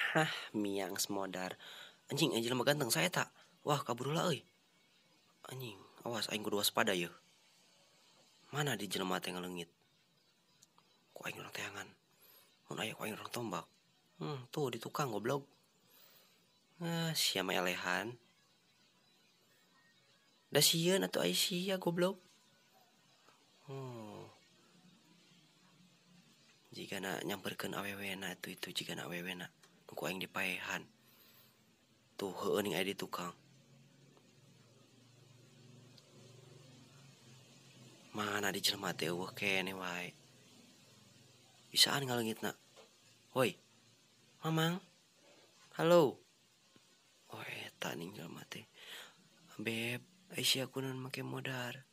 Hah, miang semodar. Anjing, anjing jelema ganteng saya tak. Wah, kabur lah euy. Anjing, awas aing kudu waspada yeuh. Mana di jelema teh ngaleungit. Ku aing urang teangan. Mun aya ku aing urang tombak. Tuh di tukang goblok. Ah, sia mah elehan. Da sieun atuh ai sia goblok. Oh. Jigana nyamperkeun awewena atuh itu jigana awewena. Nu ku aing dipaehan. Tuh heueuh ning aya di tukang. Mana di jelema teh eueuh keneh wae. Bisaan ngaleungitna. Woi. Mamang. Halo. Oh eta ning jelema teh. Beb, ai sia kunaon make modar.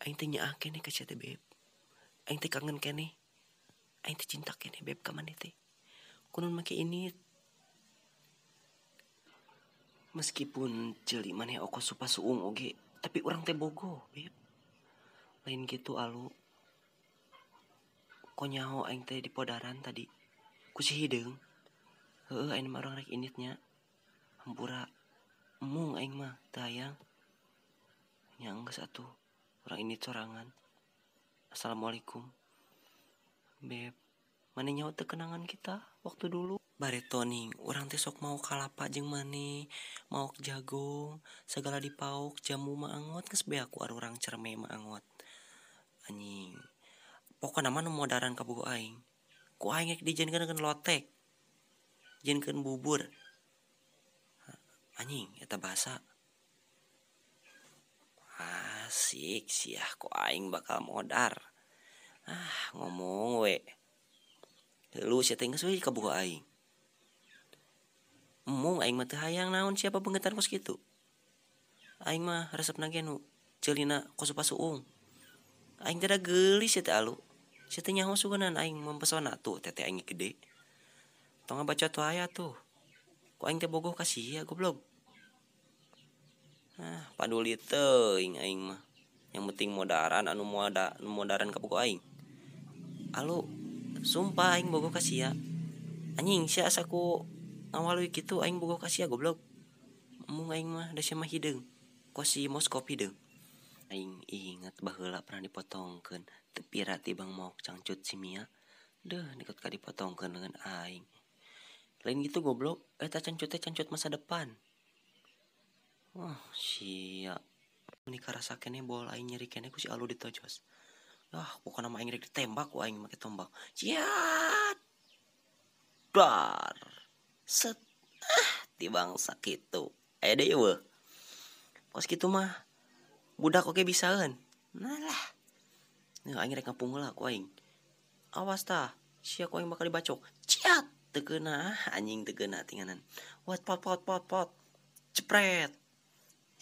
Aing teh nyaah keneh ka sia teh, Beb. Aing teh kangen keneh. Aing teh cinta keneh, Beb, ka maneh teh. Kunaon make ini. Meskipun ceuli maneh oko supasuung oge, tapi urang teh bogoh, Beb. Lain gitu alu. Konyaho aing teh di podaran tadi. Ku si hideung. Heueuh aing mah urang rek inditnya. Hampura embung aing mah teu hayang. Nya geus atuh urang indit sorangan. Assalamualaikum. Beb, maneh nyaho teu kenangan kita waktu dulu? Bareto ning, urang teh sok mau kalapa jeung maneh, maok jagung, segala dipaok, jamu mah angot geus beak ku arurang cerme mah angot. Anjing. Pokona mah nu modaran kabogoh aing. Ku aing rek dijieunkeun lotek. Jieunkeun bubur. Anjing, eta bahasa. Asik siah ku aing bakal modar. Ah, ngomong we. Lu sia teh geus we kabogoh aing. Embung aing mah teu hayang naon siapa beungetan kos kitu. Aing mah resepna ge nu ceulina kos pasuung. Aing teh da geulis sia teh alu. Sia teh nyaho sugunan aing mempesona tuh teteh aing gede. Tong ngabacot wae atuh. Ku aing teh bogoh ka sia goblok. Ah, paduli teuing aing mah. Yang penting modaran anu modaran kabogoh aing. Alu, sumpah aing bogoh ka sia. Anjing sia asa ku ngawalui kitu aing bogoh ka sia goblok. Embung aing mah da sia mah hideung. Kos si Moskop hideung. Aing inget baheula pernah dipotongkeun. Teu pira tibang maok cangcut si Mia. Deuh deket ka dipotongkeun leungeun aing. Lain gitu goblok, eta cangcut teh cangcut masa depan. Wah, sia. Meni karasa keneh bol aing nyeri keneh ku si Alu ditojos. Ah, pokona mah aing rek ditembak ku aing make tombak. Ciat. Dar. Set. Ah, tibang sakitu. Aya deui eueuh. Kos kitu mah budak oge bisaeun. Nah lah. Neuh aing rek ngapung heula ku aing. Awas tah, sia ku aing bakal dibacok. Ciat, teu keuna, anjing teu keuna tinganan. Wat pot pot pot pot. Cepret.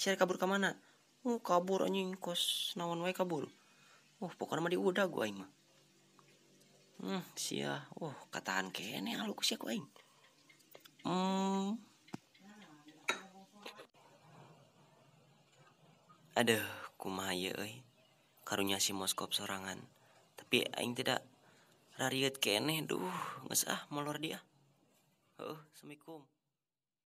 Sia kabur ka mana? Kabur anjing kos naon wae kabur. Pokona mah diudag ku aing mah. Sia. Katahan keneh alu ku sia ku aing. Aduh, kumaha ieu euy. Karunya si Moskop sorangan. Tapi aing tidak rarieut keneh duh, geus ah molor dia. Heueuh, assalamualaikum.